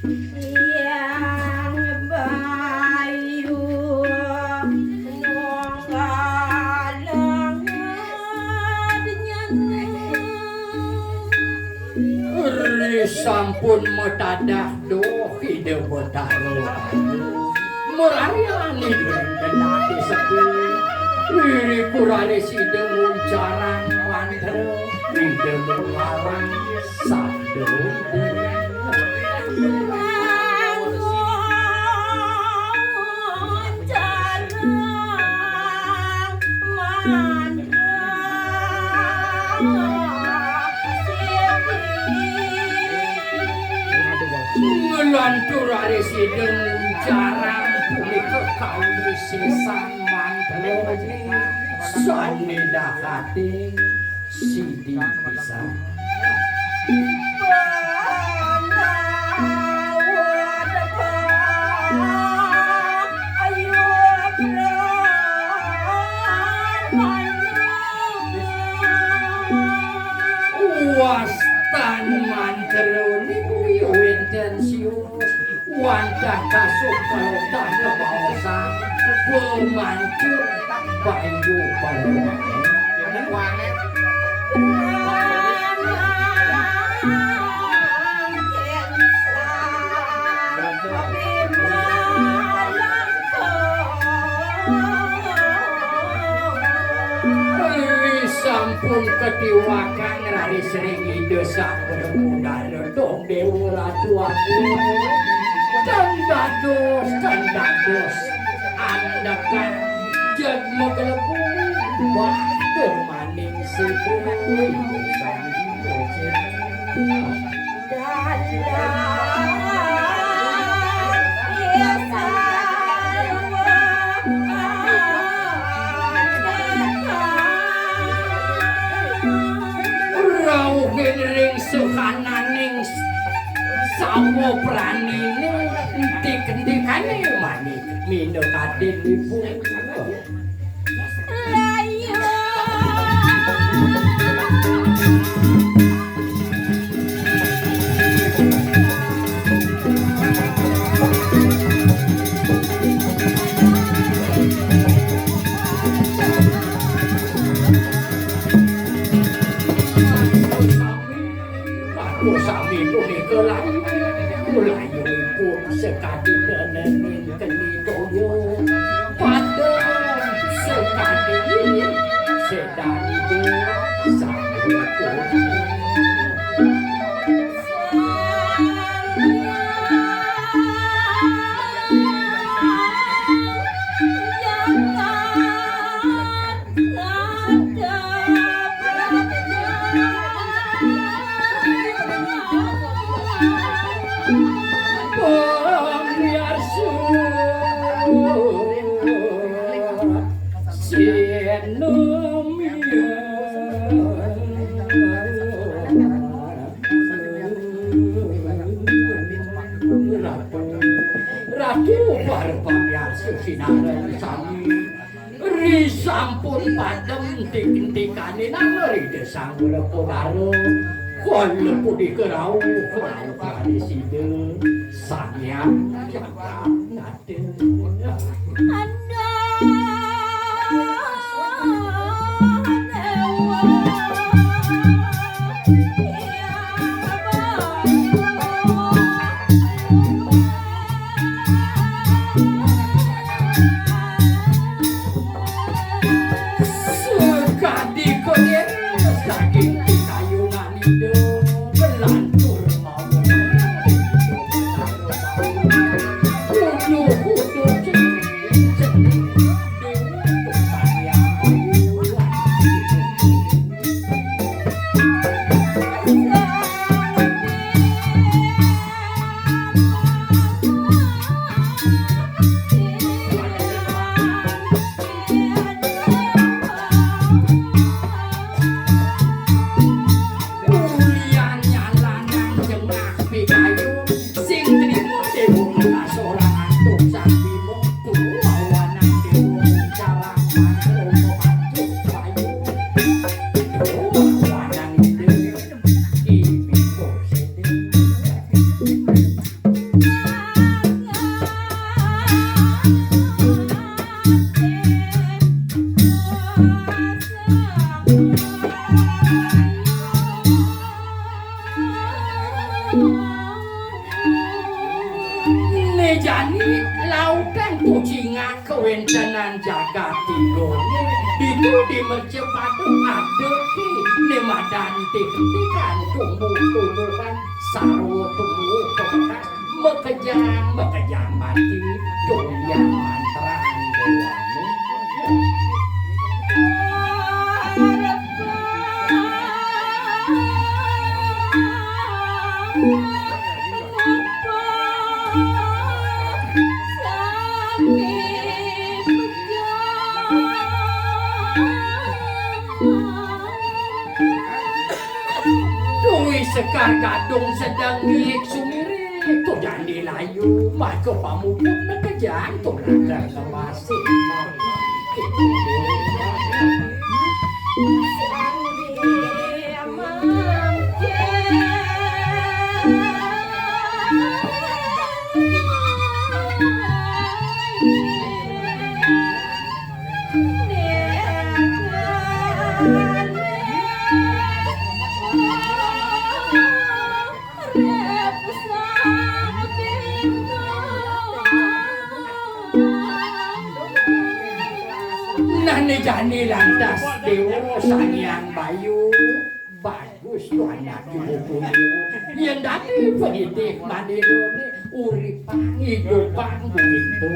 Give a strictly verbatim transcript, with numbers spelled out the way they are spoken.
Hyang Bayu nunggalang nyana. Ri sampun matadah doh Ida Betara. Merarian Ida genah sepi. Iri kurare sida nguncarang mantra, Ida nguncarang sabda. Nglantur ari sida nguncarang punika kawisésan mantra sane dahating sidi pisan. Wastan mantra niku wénten sius. Wantah kasuk kalotah kabaosan, pamancut banyu paluane. Ri sampun katiwakan raris ring Ida Sang Prabu Dara. Dong Dewa Ratu Agung, ten dados, ten dados, andekan jeg maglebur, batur maning sipun. Rauhin ring sukananing sawa pranine, entik-entikane manik mina kadin ibu. Aku sami punika layu, layuipun sakadi denening keni toya. Padem sakadi sedan sami. Ratu, para pamiarsa sinareng sami. Ri sampun padem entik-entikane nanging Ida Sang Werkudara. Kala punika rauh, rauh kali sida Sang Hyang Jagat Nata. Sakadi kodir saking kayunan Ida, kelantur mawon. Uduh-uduh cengking, cengking. Jani lautan tucingak kawéntenan jagat tiga. Ditu di mercapada ada ki né madan tihtikan tumbuh-tumbuhan sarwa tumbuh pamekas makejang-makejang mati doyan mantran déwané. Duwi Sekar Gadung sedeng ngilik sumirik, to jani layu, maka pamuput makejang to raga sawasi. Nah, né jani lantas Déwa Sang Hyang Bayu, bagus to anak ibu kuwi. Yén dadi penitih manira né uripang idupang bumitu.